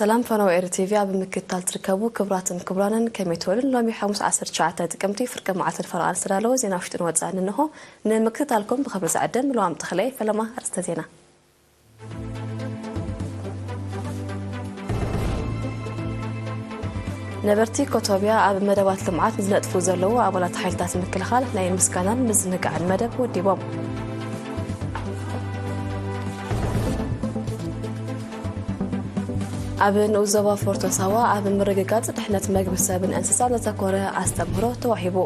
ሰላም ፈነወ ኤሪ ቲቪ ኣብ ምክትታል ትርከቡ ክቡራትን ክቡራንን ከመይ ትውዕሉን? ሎሚ ሓሙስ ዓሰርተ ትሽዓተ ጥቅምቲ ፍርቂ መዓልቲ ፈረቓን ዝተዳለወ ዜና ውሽጥን ወጻእን እንሆ። ንምክትታልኩም ብኽብሪ ዝዕድም ለዋም ተኽለ። ፈለማ ኣርእስተ ዜና። ነበርቲ ኮቶብያ ኣብ መደባት ልምዓት ንዝነጥፉ ዘለዉ ኣባላት ሓይልታት ምክልኻል ናይ ምስጋናን ምዝንጋዕን መደብ ወዲቦም። ኣብ ንኡስ ዞባ ፎርቶ ሳዋ ኣብ ምርግጋጽ ድሕነት መግቢ ሰብን እንስሳን ዘተኮረ ኣስተምህሮ ተዋሂቡ።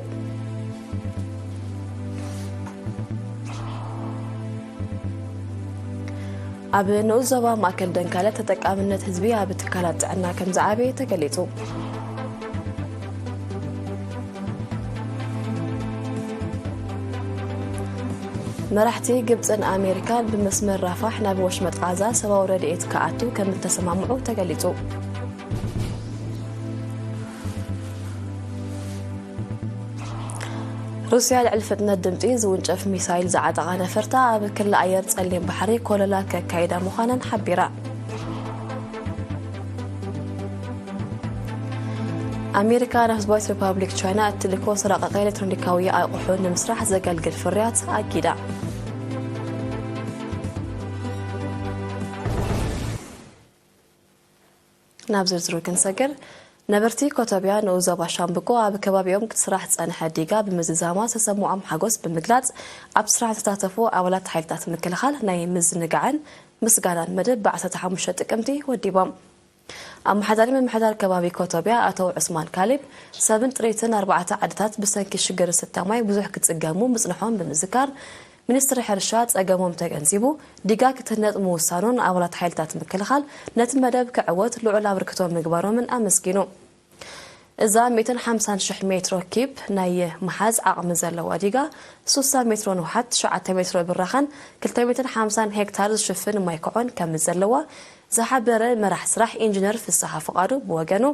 ኣብ ንኡስ ዞባ ማእከል ደንካለ ተጠቃምነት ህዝቢ ኣብ ትካላት ጥዕና ከም ዝዓበየ ተገሊጹ። መራሕቲ ግብጽን ኣሜሪካን ብመስመር ራፋሕ ናብ ወሽመጥ ቃዛ ሰብኣዊ ረድኤት ክኣቱ ከም እተሰማምዑ ተገሊጹ። ሩስያ ልዕሊ ፍጥነት ድምጺ ዝውንጨፍ ሚሳይል ዝዓጠቓ ነፈርታ ኣብ ክሊ ኣየር ጸሊም ባሕሪ ኮለላ ከካይዳ ምዃነን ሓቢራ። ኣሜሪካ ናብ ህዝባዊት ሪፓብሊክ ቻይና እትልኮ ዝተራቐቐ ኤሌክትሮኒካዊ ኣቑሑ ንምስራሕ ዘገልግል ፍርያት ኣጊዳ። ናብ ዝርዝሩ ክንሰግር፣ ነበርቲ ኮቶብያ ንኡስ ዞባ ሻምብቆ ኣብ ከባቢኦም ክትስራሕ ዝጸንሐ ዲጋ ብምዝዛማ ዝተሰምዖም ሓጎስ ብምግላጽ፣ ኣብቲ ስራሕ ዝተሳተፉ ኣባላት ሓይልታት ምክልኻል ናይ ምዝንጋዕን ምስጋናን መደብ ብዓሰርተ ሓሙሽተ ጥቅምቲ ወዲቦም። ኣመሓዳሪ ምምሕዳር ከባቢ ኮቶብያ ኣቶ ዑስማን ካሌብ፣ ሰብን ጥሪትን ኣርባዕተ ዓድታት ብሰንኪ ሽግር ዝስተ ማይ ብዙሕ ክጽገሙ ምጽንሖም ብምዝካር፣ ሚኒስትሪ ሕርሻ ጸገሞም ተገንዚቡ ዲጋ ክትህነጽ ምውሳኑን ኣባላት ሓይልታት ምክልኻል ነቲ መደብ ክዕወት ልዑል ኣበርክቶ ምግባሮምን ኣመስጊኑ። እዛ ሚእትን ሓምሳን ሽሕ ሜትሮ ኪብ ናይ ምሓዝ ዓቕሚ ዘለዋ ዲጋ፣ ሱሳ ሜትሮ ንውሓት፣ ትሽዓተ ሜትሮ ብራኸን ክልተ ሚእትን ሓምሳን ሄክታር ዝሽፍን ማይ ኮዖን ከም ዘለዋ ዝሓበረ መራሕ ስራሕ ኢንጂነር ፍስሓ ፍቓዱ ብወገኑ፣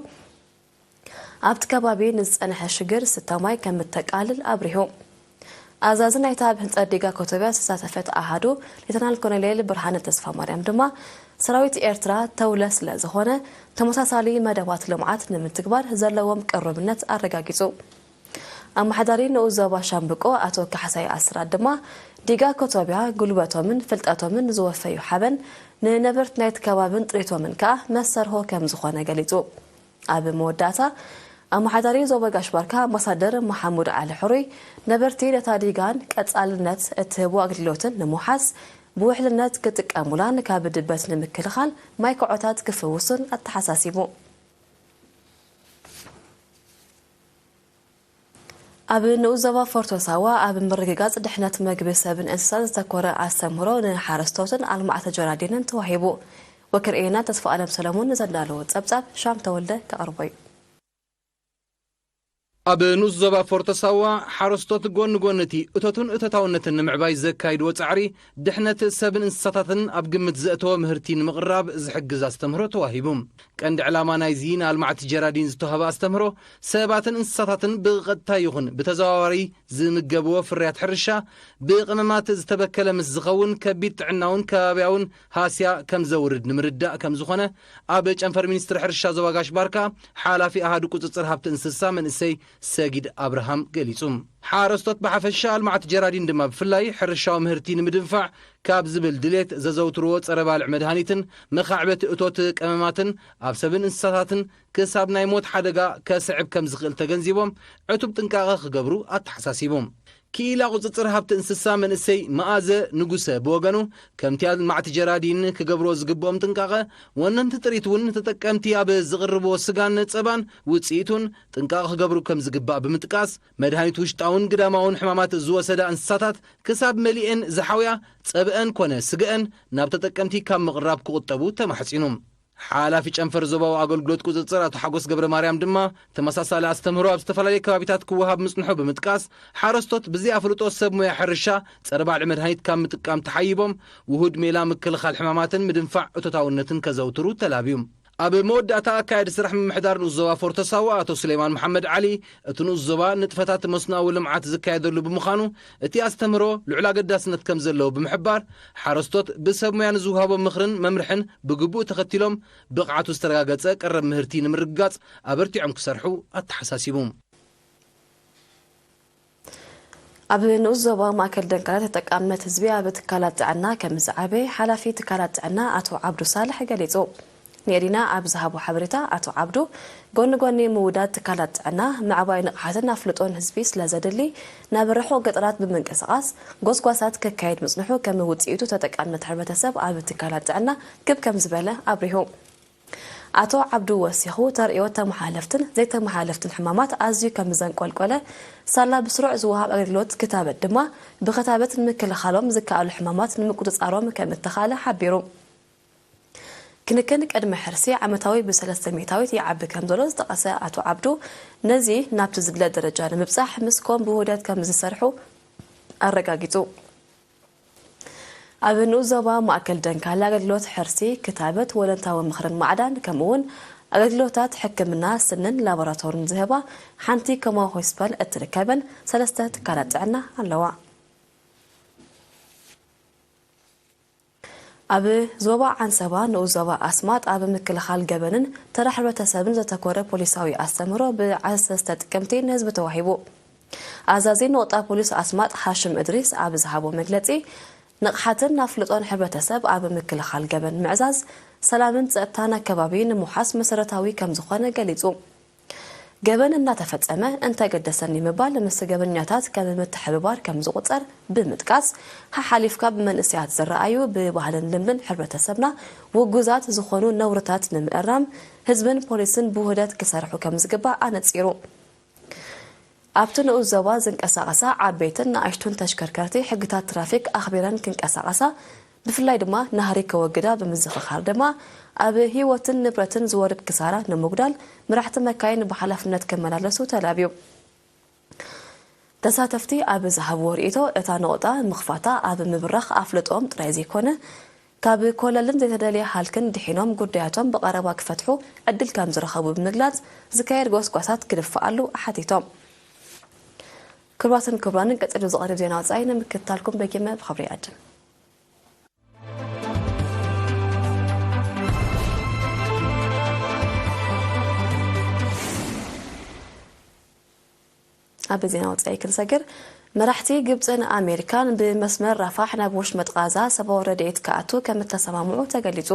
ኣብቲ ከባቢ ንዝጸንሐ ሽግር ስተ ማይ ከም እተቃልል ኣብሪሁ። ኣዛዚ ናይታ ኣብ ህንጸት ዲጋ ኮቶብያ ዝተሳተፈት ኣሃዱ ሌተናል ኮሎኔል ብርሃነ ተስፋማርያም ድማ፣ ሰራዊት ኤርትራ ተውለ ስለ ዝኾነ፣ ተመሳሳሊ መደባት ልምዓት ንምትግባር ዘለዎም ቅሩብነት ኣረጋጊጹ። ኣመሓዳሪ ንኡስ ዞባ ሻምብቆ ኣቶ ካሕሳይ ኣስራት ድማ፣ ዲጋ ኮቶብያ ጉልበቶምን ፍልጠቶምን ዝወፈዩ ሓበን፣ ንነበርቲ ናይቲ ከባብን ጥሪቶምን ከኣ መሰርሆ ከም ዝኾነ ገሊጹ። ኣብ መወዳእታ፣ ኣመሓዳሪ ዞባ ጋሽ ባርካ ኣምባሳደር መሓሙድ ዓሊ ሕሩይ፣ ነበርቲ ነታ ዲጋን ቀጻልነት እትህቦ ኣገልግሎትን ንምውሓስ፣ ብውሕልነት ክጥቀሙላን ካብ ድበት ንምክልኻል ማይ ኮዖታት ክፍውሱን ኣተሓሳሲቡ። ኣብ ንኡስ ዞባ ፎርቶ ሳዋ ኣብ ምርግጋጽ ድሕነት መግቢ ሰብን እንስሳን ዝተኮረ ኣስተምህሮ ንሓረስቶትን ኣልማዕቲ ጀራዲንን ተዋሂቡ። ወክርኤና ተስፋ ኣለም ሰለሙን ንዘዳለዎ ጸብጻብ ሻም ተወልደ ከቕርቦ እዩ። ኣብ ንኡስ ዞባ ፎርቶ ሳዋ ሓረስቶት ጎኒ ጎኒ እቲ እቶትን እቶታውነትን ንምዕባይ ዘካይድዎ ጻዕሪ ድሕነት ሰብን እንስሳታትን ኣብ ግምት ዘእተወ ምህርቲ ንምቕራብ ዝሕግዝ ኣስተምህሮ ተዋሂቡ። ቀንዲ ዕላማ ናይዚ ንኣልማዕቲ ጀራዲን ዝተዋህበ ኣስተምህሮ፣ ሰባትን እንስሳታትን ብቐጥታ ይኹን ብተዘዋዋሪ ዝምገብዎ ፍርያት ሕርሻ ብቐመማት ዝተበከለ ምስ ዝኸውን ከቢድ ጥዕናውን ከባብያውን ሃስያ ከም ዘውርድ ንምርዳእ ከም ዝኾነ ኣብ ጨንፈር ሚኒስትሪ ሕርሻ ዞባ ጋሽ ባርካ ሓላፊ ኣሃዱ ቁጽጽር ሃብቲ እንስሳ መንእሰይ ሰጊድ ኣብርሃም ገሊጹ። ሓረስቶት ብሓፈሻ ኣልማዕቲ ጀራዲን ድማ ብፍላይ ሕርሻዊ ምህርቲ ንምድንፋዕ ካብ ዝብል ድሌት ዘዘውትርዎ ጸረ ባልዕ መድሃኒትን መኻዕበቲ እቶት ቀመማትን ኣብ ሰብን እንስሳታትን ክሳብ ናይ ሞት ሓደጋ ከስዕብ ከም ዝኽእል ተገንዚቦም ዕቱብ ጥንቃቐ ክገብሩ ኣተሓሳሲቡ። ክኢላ ቁጽጽር ሃብቲ እንስሳ መንእሰይ መኣዘ ንጉሰ ብወገኑ፣ ከምቲ ኣልማዕቲ ጀራዲን ክገብርዎ ዝግብኦም ጥንቃቐ፣ ወነንቲ ጥሪት እውን ንተጠቀምቲ ኣብ ዝቕርብዎ ስጋን ጸባን ውጽኢቱን ጥንቃቐ ክገብሩ ከም ዝግባእ ብምጥቃስ፣ መድሃኒት ውሽጣውን ግዳማውን ሕማማት ዝወሰዳ እንስሳታት ክሳብ መሊኤን ዝሓውያ ጸብአን ኮነ ስገአን ናብ ተጠቀምቲ ካብ ምቕራብ ክቑጠቡ ተማሕጺኑ። ሓላፊ ጨንፈር ዞባዊ ኣገልግሎት ቁጽጽር ኣቶ ሓጎስ ገብረ ማርያም ድማ ተመሳሳሊ ኣስተምህሮ ኣብ ዝተፈላለዩ ከባቢታት ክወሃብ ምጽንሑ ብምጥቃስ፣ ሓረስቶት ብዘይ ኣፍልጦ ሰብ ሞያ ሕርሻ ጸረ ባልዕ መድሃኒት ካብ ምጥቃም ተሓይቦም ውሁድ ሜላ ምክልኻል ሕማማትን ምድንፋዕ እቶታውነትን ከዘውትሩ ተላብዩ። ኣብ መወዳእታ ኣካያዲ ስራሕ ምምሕዳር ንኡስ ዞባ ፎርቶ ሳዋ ኣቶ ሱሌማን መሓመድ ዓሊ፣ እቲ ንኡስ ዞባ ንጥፈታት መስኖኣዊ ልምዓት ዝካየደሉ ብምዃኑ፣ እቲ ኣስተምህሮ ልዑል ኣገዳስነት ከም ዘለዎ ብምሕባር፣ ሓረስቶት ብሰብ ሞያ ንዝውሃቦም ምኽርን መምርሕን ብግቡእ ተኸቲሎም፣ ብቕዓቱ ዝተረጋገጸ ቀረብ ምህርቲ ንምርግጋጽ ኣበርቲዖም ክሰርሑ ኣተሓሳሲቡ። ኣብ ንኡስ ዞባ ማእከል ደንካላ ተጠቃምነት ህዝቢ ኣብ ትካላት ጥዕና ከም ዝዓበየ ሓላፊ ትካላት ጥዕና ኣቶ ዓብዱ ሳልሕ ገሊጹ። ንኤሪና ኣብ ዝሃቦ ሓበሬታ ኣቶ ዓብዱ፣ ጎኒ ጎኒ ምውዳድ ትካላት ጥዕና፣ ምዕባይ ንቕሓትን ኣፍልጦን ህዝቢ ስለ ዘድሊ፣ ናብ ርሑቕ ገጠራት ብምንቅስቓስ ጎስጓሳት ከካየድ ምጽንሑ ከም ውጽኢቱ ተጠቃምነት ሕብረተሰብ ኣብ ትካላት ጥዕና ክብ ከም ዝበለ ኣብሪሁ። ኣቶ ዓብዱ ወሲኹ፣ ተርእዮ ተመሓለፍትን ዘይተመሓለፍትን ሕማማት ኣዝዩ ከም ዘንቆልቆለ፣ ሳላ ብስሩዕ ዝወሃብ ኣገልግሎት ክታበት ድማ ብክታበት ንምክልኻሎም ዝከኣሉ ሕማማት ንምቁጽጻሮም ከም እተኻእለ ሓቢሩ። ክንክን ቅድመ ሕርሲ ዓመታዊ ብሰለስተ ሚእታዊት ይዓቢ ከም ዘሎ ዝጠቐሰ ኣቶ ዓብዱ፣ ነዚ ናብቲ ዝድለ ደረጃ ንምብጻሕ ምስኮም ብውህደት ከም ዝሰርሑ ኣረጋጊጹ። ኣብ ንኡስ ዞባ ማእከል ደንካላ ኣገልግሎት ሕርሲ፣ ክታበት፣ ወለንታዊ ምኽርን ማዕዳን፣ ከምኡ'ውን ኣገልግሎታት ሕክምና ስንን ላቦራቶርን ዝህባ ሓንቲ ኮማ ሆስፒታል እትርከበን ሰለስተ ትካላት ጥዕና ኣለዋ። ኣብ ዞባ ዓንሰባ ንኡስ ዞባ ኣስማጥ ኣብ ምክልኻል ገበንን ተራ ሕብረተሰብን ዘተኮረ ፖሊሳዊ ኣስተምህሮ ብ ዓሰርተ ሰለስተ ጥቅምቲ ንህዝቢ ተዋሂቡ። ኣዛዚ ነቑጣ ፖሊስ ኣስማጥ ሃሽም እድሪስ ኣብ ዝሃቦ መግለጺ፣ ንቕሓትን ኣፍልጦን ሕብረተሰብ ኣብ ምክልኻል ገበን ምዕዛዝ፣ ሰላምን ጸጥታን ኣከባቢ ንምውሓስ መሰረታዊ ከም ዝኾነ ገሊጹ። ገበን እናተፈጸመ እንተገደሰኒ ምባል ምስ ገበኛታት ከም ምትሕብባር ከም ዝቑጸር ብምጥቃስ፣ ሓሓሊፍካ ብመንእሰያት ዝረኣዩ ብባህልን ልምድን ሕብረተሰብና ውጉዛት ዝኾኑ ነውርታት ንምእራም ህዝብን ፖሊስን ብውህደት ክሰርሑ ከም ዝግባእ ኣነጺሩ። ኣብቲ ንኡስ ዞባ ዝንቀሳቐሳ ዓበይትን ንኣሽቱን ተሽከርከርቲ ሕግታት ትራፊክ ኣኽቢረን ክንቀሳቐሳ፣ ብፍላይ ድማ ናህሪ ከወግዳ ብምዝኽኻር ድማ ኣብ ህይወትን ንብረትን ዝወርድ ክሳራ ንምጉዳል መራሕቲ መካይን ብሓላፍነት ክመላለሱ ተላብዩ። ተሳተፍቲ ኣብ ዝሃብዎ ርእይቶ፣ እታ ነቑጣ ምኽፋታ ኣብ ምብራኽ ኣፍልጦኦም ጥራይ ዘይኮነ፣ ካብ ኮለልን ዘይተደልየ ሃልክን ድሒኖም ጉዳያቶም ብቐረባ ክፈትሑ ዕድል ከም ዝረኸቡ ብምግላጽ፣ ዝካየድ ጎስጓሳት ክድፍኣሉ ሓቲቶም። ክቡራትን ክቡራንን፣ ቀጺሉ ዝቐርብ ዜና ወጻኢ ንምክትታልኩም ደጊመ ብኽብሪ ይዕድም። ኣብ ዜና ወጻኢ ክንሰግር፣ መራሕቲ ግብጽን ኣሜሪካን ብመስመር ራፋሕ ናብ ወሽመጥ ቃዛ ሰብኣዊ ረድኤት ክኣቱ ከም እተሰማምዑ ተገሊጹ።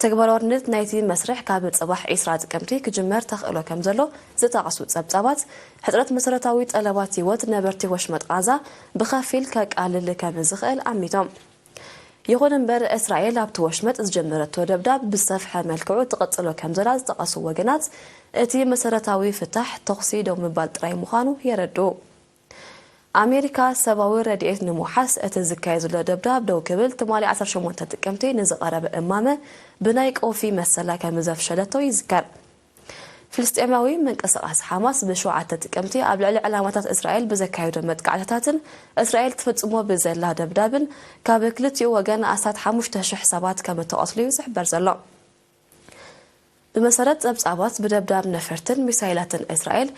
ተግባራውነት ናይቲ መስርሕ ካብ ጽባሕ ዒስራ ጥቅምቲ ክጅመር ተኽእሎ ከም ዘሎ ዝጠቐሱ ጸብጻባት፣ ሕጽረት መሰረታዊ ጠለባት ህይወት ነበርቲ ወሽመጥ ቃዛ ብኸፊል ከቃልል ከም ዝኽእል ኣሚቶም። ይኹን እምበር፣ እስራኤል ኣብቲ ወሽመጥ ዝጀመረቶ ደብዳብ ብዝሰፍሐ መልክዑ ትቕጽሎ ከም ዘላ ዝጠቐሱ ወገናት፣ እቲ መሰረታዊ ፍታሕ ተኹሲ ደው ምባል ጥራይ ምዃኑ የረድኡ። ኣሜሪካ ሰብኣዊ ረድኤት ንምውሓስ እቲ ዝካየድ ዘሎ ደብዳብ ደው ክብል ትማሊ ዓሰርተ ሸሞንተ ጥቅምቲ ንዝቐረበ እማመ ብናይ ቀውፊ መሰላ ከም ዘፍሸለቶ ይዝከር። ፍልስጤማዊ ምንቅስቓስ ሓማስ ብሸውዓተ ጥቅምቲ ኣብ ልዕሊ ዕላማታት እስራኤል ብዘካየዶ መጥቃዕትታትን እስራኤል ትፍጽሞ ብዘላ ደብዳብን ካብ ክልቲኡ ወገን ኣስታት ሓሙሽተ ሽሕ ሰባት ከም እተቐትሉ እዩ ዝሕበር ዘሎ። ብመሰረት ጸብጻባት፣ ብደብዳብ ነፈርትን ሚሳይላትን እስራኤል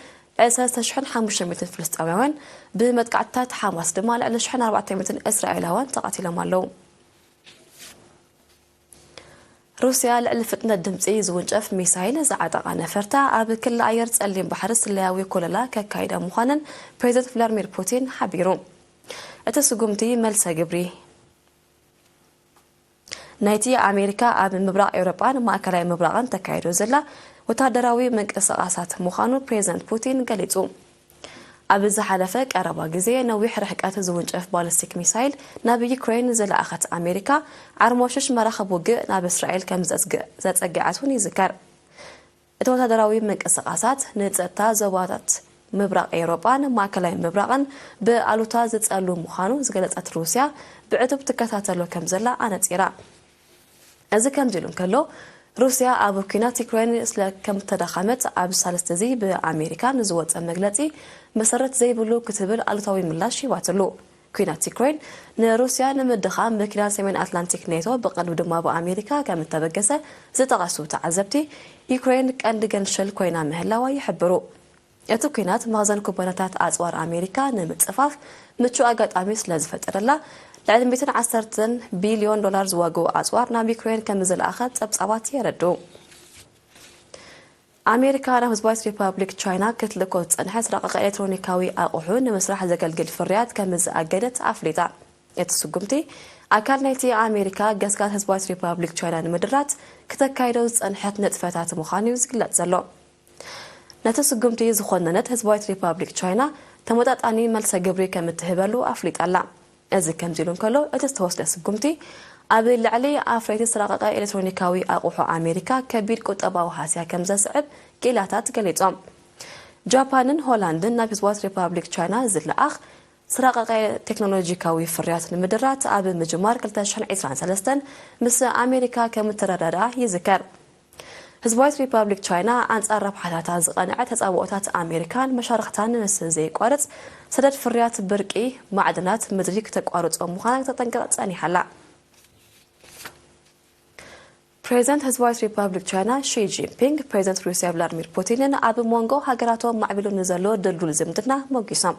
ዕስራ ሽሕን ሓሙሽተ ሚእትን ፍልስጤማውያን፣ ብመጥቃዕትታት ሓማስ ድማ ልዕሊ ሽሕን ኣርባዕተ ሚእትን እስራኤላውያን ተቐቲሎም ኣለዉ። ሩስያ ልዕሊ ፍጥነት ድምጺ ዝውንጨፍ ሚሳይል ዝዓጠቓ ነፈርታ ኣብ ክሊ ኣየር ጸሊም ባሕሪ ስለያዊ ኮለላ ከካይዳ ምዃነን ፕሬዚደንት ቭላድሚር ፑቲን ሓቢሩ። እቲ ስጉምቲ መልሰ ግብሪ ናይቲ ኣሜሪካ ኣብ ምብራቕ ኤውሮጳን ማእከላይ ምብራቕን ተካይዶ ዘላ ወታደራዊ ምንቅስቓሳት ምዃኑ ፕሬዚደንት ፑቲን ገሊጹ። ኣብ ዝሓለፈ ቀረባ ግዜ ነዊሕ ርሕቀት ዝውንጨፍ ባሊስቲክ ሚሳይል ናብ ዩክሬን ዝለኣኸት ኣሜሪካ፣ ዓርሞሽሽ መራኽብ ውግእ ናብ እስራኤል ከም ዘጽግ-፣ ዘጸግዐት እውን ይዝከር። እቲ ወታደራዊ ምንቅስቓሳት ንጸጥታ ዞባታት ምብራቕ ኤውሮጳን ማእከላይ ምብራቕን ብኣሉታ ዝጸሉ ምዃኑ ዝገለጸት ሩስያ፣ ብዕቱብ ትከታተሎ ከም ዘላ ኣነጺራ። እዚ ከምዚ ኢሉ እንከሎ፣ ሩስያ ኣብ ኲናት ዩክሬን ስለ ከም ተዳኸመት፣ ኣብዚ ሳልስቲ እዚ ብኣሜሪካ ንዝወጸ መግለጺ መሰረት ዘይብሉ ክትብል ኣሉታዊ ምላሽ ሂባትሉ። ኲናት ዩክሬን ንሩስያ ንምድኻም ብኪዳን ሰሜን ኣትላንቲክ ኔቶ፣ ብቐንዱ ድማ ብኣሜሪካ ከም እተበገሰ ዝጠቐሱ ተዓዘብቲ፣ ዩክሬን ቀንዲ ገንሸል ኮይና ምህላዋ ይሕብሩ። እቲ ኲናት መኽዘን ኩባንያታት ኣጽዋር ኣሜሪካ ንምጽፋፍ ምቹእ ኣጋጣሚ ስለ ዝፈጠረላ፣ ልዕሊ ሚእትን ዓሰርተን ቢልዮን ዶላር ዝዋግኡ ኣጽዋር ናብ ዩክሬን ከም ዝለኣኸት ጸብጻባት የረድኡ። ኣሜሪካ ናብ ህዝባዊት ሪፓብሊክ ቻይና ክትልእኮ ዝጸንሐት ረቂቕ ኤሌክትሮኒካዊ ኣቑሑ ንምስራሕ ዘገልግል ፍርያት ከም ዝኣገደት ኣፍሊጣ። እቲ ስጉምቲ ኣካል ናይቲ ኣሜሪካ ገስጋስ ህዝባዊት ሪፓብሊክ ቻይና ንምድራት ክተካይዶ ዝጸንሐት ንጥፈታት ምዃኑ እዩ ዝግለጽ ዘሎ። ነቲ ስጉምቲ ዝኾነነት ህዝባዊት ሪፓብሊክ ቻይና ተመጣጣኒ መልሰ ግብሪ ከም እትህበሉ ኣፍሊጣ ኣላ። እዚ ከምዚ ኢሉ እንከሎ፣ እቲ ዝተወስደ ስጉምቲ ኣብ ልዕሊ ኣፍረይቲ ዝተራቐቐ ኤሌክትሮኒካዊ ኣቑሑ ኣሜሪካ ከቢድ ቁጠባዊ ሃስያ ከም ዘስዕብ ክኢላታት ገሊጾም። ጃፓንን ሆላንድን ናብ ህዝባዊት ሪፓብሊክ ቻይና ዝለኣኽ ዝተራቐቐ ቴክኖሎጂካዊ ፍርያት ንምድራት ኣብ ምጅማር ክልተ ሽሕን ዕስራን ሰለስተን ምስ ኣሜሪካ ከም እተረዳድኣ ይዝከር። ህዝባዊት ሪፓብሊክ ቻይና ኣንጻር ረብሓታታ ዝቐንዐ ተጻብኦታት ኣሜሪካን መሻርኽታን ምስ ዘየቋርጽ ሰደድ ፍርያት ብርቂ ማዕድናት ምድሪ ክተቋርጾ ምዃና ክተጠንቅቕ ጸኒሓ ኣላ። ፕሬዚደንት ህዝባዊት ሪፓብሊክ ቻይና ሺ ጂንፒንግ ፕሬዚደንት ሩስያ ቭላድሚር ፑቲንን ኣብ መንጎ ሃገራቶም ማዕቢሉ ንዘሎ ድልዱል ዝምድና ሞጊሶም።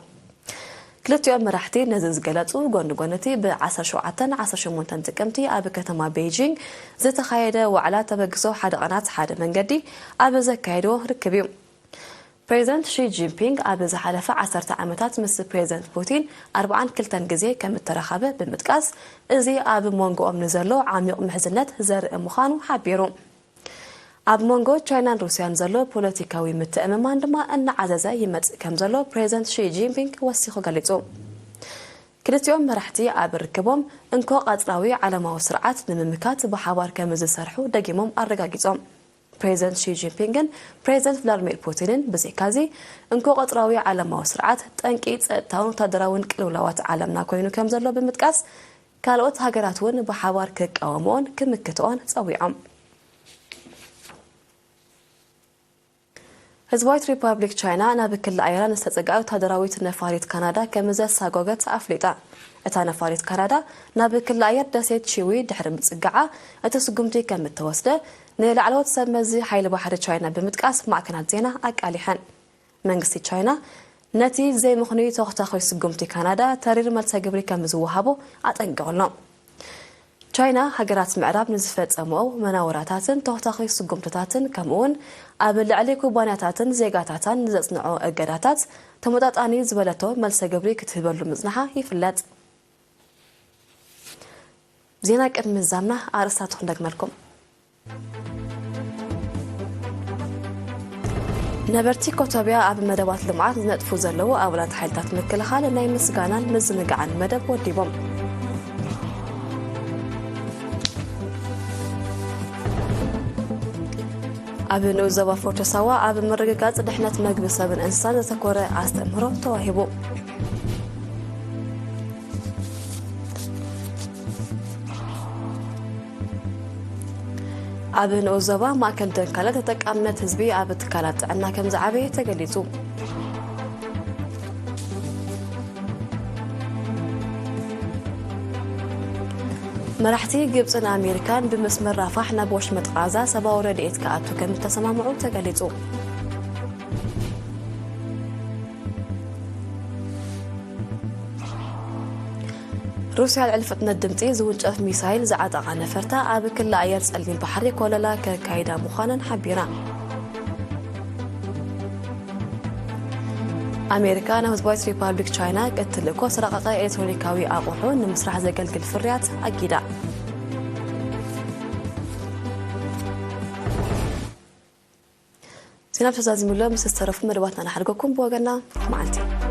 ክልቲኦም መራሕቲ ነዚ ዝገለጹ ጎኒ ጎኒ እቲ ብ ዓሰርተ ሸውዓተን ዓሰርተ ሸሞንተን ጥቅምቲ ኣብ ከተማ ቤይጂንግ ዝተኻየደ ዋዕላ ተበግሶ ሓደ ቀናት ሓደ መንገዲ ኣብ ዘካየድዎ ርክብ እዩ። ፕሬዚደንት ሺ ጂንፒንግ ኣብ ዝሓለፈ ዓሰርተ ዓመታት ምስ ፕሬዚደንት ፑቲን ኣርብዓን ክልተን ግዜ ከም እተራኸበ ብምጥቃስ፣ እዚ ኣብ መንጎኦም ንዘሎ ዓሚቕ ምሕዝነት ዘርኢ ምዃኑ ሓቢሩ። ኣብ መንጎ ቻይናን ሩስያን ዘሎ ፖለቲካዊ ምትእምማን ድማ እናዓዘዘ ይመጽእ ከም ዘሎ ፕሬዚደንት ሺ ጂንፒንግ ወሲኹ ገሊጹ። ክልቲኦም መራሕቲ ኣብ ርክቦም እንኮ ቀጽራዊ ዓለማዊ ስርዓት ንምምካት ብሓባር ከም ዝሰርሑ ደጊሞም ኣረጋጊጾም። ፕሬዚደንት ሺ ጂንፒንግን ፕሬዚደንት ቭላድሚር ፑቲንን ብዘይካዚ እንኮ ቀጽራዊ ዓለማዊ ስርዓት ጠንቂ ጸጥታውን ወታደራውን ቅልውላዋት ዓለምና ኮይኑ ከም ዘሎ ብምጥቃስ፣ ካልኦት ሃገራት እውን ብሓባር ክቃወምኦን ክምክትኦን ጸዊዖም። ህዝባዊት ሪፓብሊክ ቻይና ናብ ክሊ ኣየራ ንዝተጸግዐ ወታደራዊት ነፋሪት ካናዳ ከም ዘሳጎገት ኣፍሊጣ። እታ ነፋሪት ካናዳ ናብ ክሊ ኣየር ደሴት ቺዊ ድሕሪ ምጽግዓ፣ እቲ ስጉምቲ ከም እተወስደ ንላዕለዎት ሰብ መዚ ሓይሊ ባሕሪ ቻይና ብምጥቃስ ማዕከናት ዜና ኣቃሊሐን። መንግስቲ ቻይና ነቲ ዘይምኽኑይ ተኹታኹይ ስጉምቲ ካናዳ ተሪር መልሰ ግብሪ ከም ዝወሃቦ ኣጠንቂቑ ኣሎ። ቻይና፣ ሃገራት ምዕራብ ንዝፈጸምኦ መናውራታትን ተኹታኹይ ስጉምትታትን፣ ከምኡ'ውን ኣብ ልዕሊ ኩባንያታትን ዜጋታታን ንዘጽንዖ እገዳታት ተመጣጣኒ ዝበለቶ መልሰ ግብሪ ክትህበሉ ምጽንሓ ይፍለጥ። ዜና ቅድሚ ምዛምና ኣርእስታቱ ክንደግመልኩም። ነበርቲ ኮቶብያ ኣብ መደባት ልምዓት ዝነጥፉ ዘለዉ ኣባላት ሓይልታት ምክልኻል ናይ ምስጋናን ምዝንጋዕን መደብ ወዲቦም። ኣብ ንኡስ ዞባ ፎርቶ ሳዋ ኣብ ምርግጋጽ ድሕነት መግቢ ሰብን እንስሳን ዘተኮረ ኣስተምህሮ ተዋሂቡ። ኣብ ንኡስ ዞባ ማእከል ደንካለ ተጠቃምነት ህዝቢ ኣብ ትካላት ጥዕና ከም ዝዓበየ ተገሊጹ። መራሕቲ ግብጽን ኣሜሪካን ብመስመር ራፋሕ ናብ ወሽመጥ ቃዛ ሰብኣዊ ረድኤት ክኣቱ ከም ዝተሰማምዑ ተገሊጹ። ሩስያ ልዕሊ ፍጥነት ድምጺ ዝውንጨፍ ሚሳይል ዝዓጠቓ ነፈርታ ኣብ ክሊ ኣየር ጸሊም ባሕሪ ኮለላ ከካይዳ ምዃነን ሓቢራ። ኣሜሪካ ናብ ህዝባዊት ሪፓብሊክ ቻይና እትልእኮ ዝተራቐቐ ኤሌክትሮኒካዊ ኣቑሑ ንምስራሕ ዘገልግል ፍርያት ኣጊዳ። ዜና ተዛዚሙሎ፣ ምስ ዝተረፉ መደባትና ንሓድገኩም። ብወገንና መዓልቲ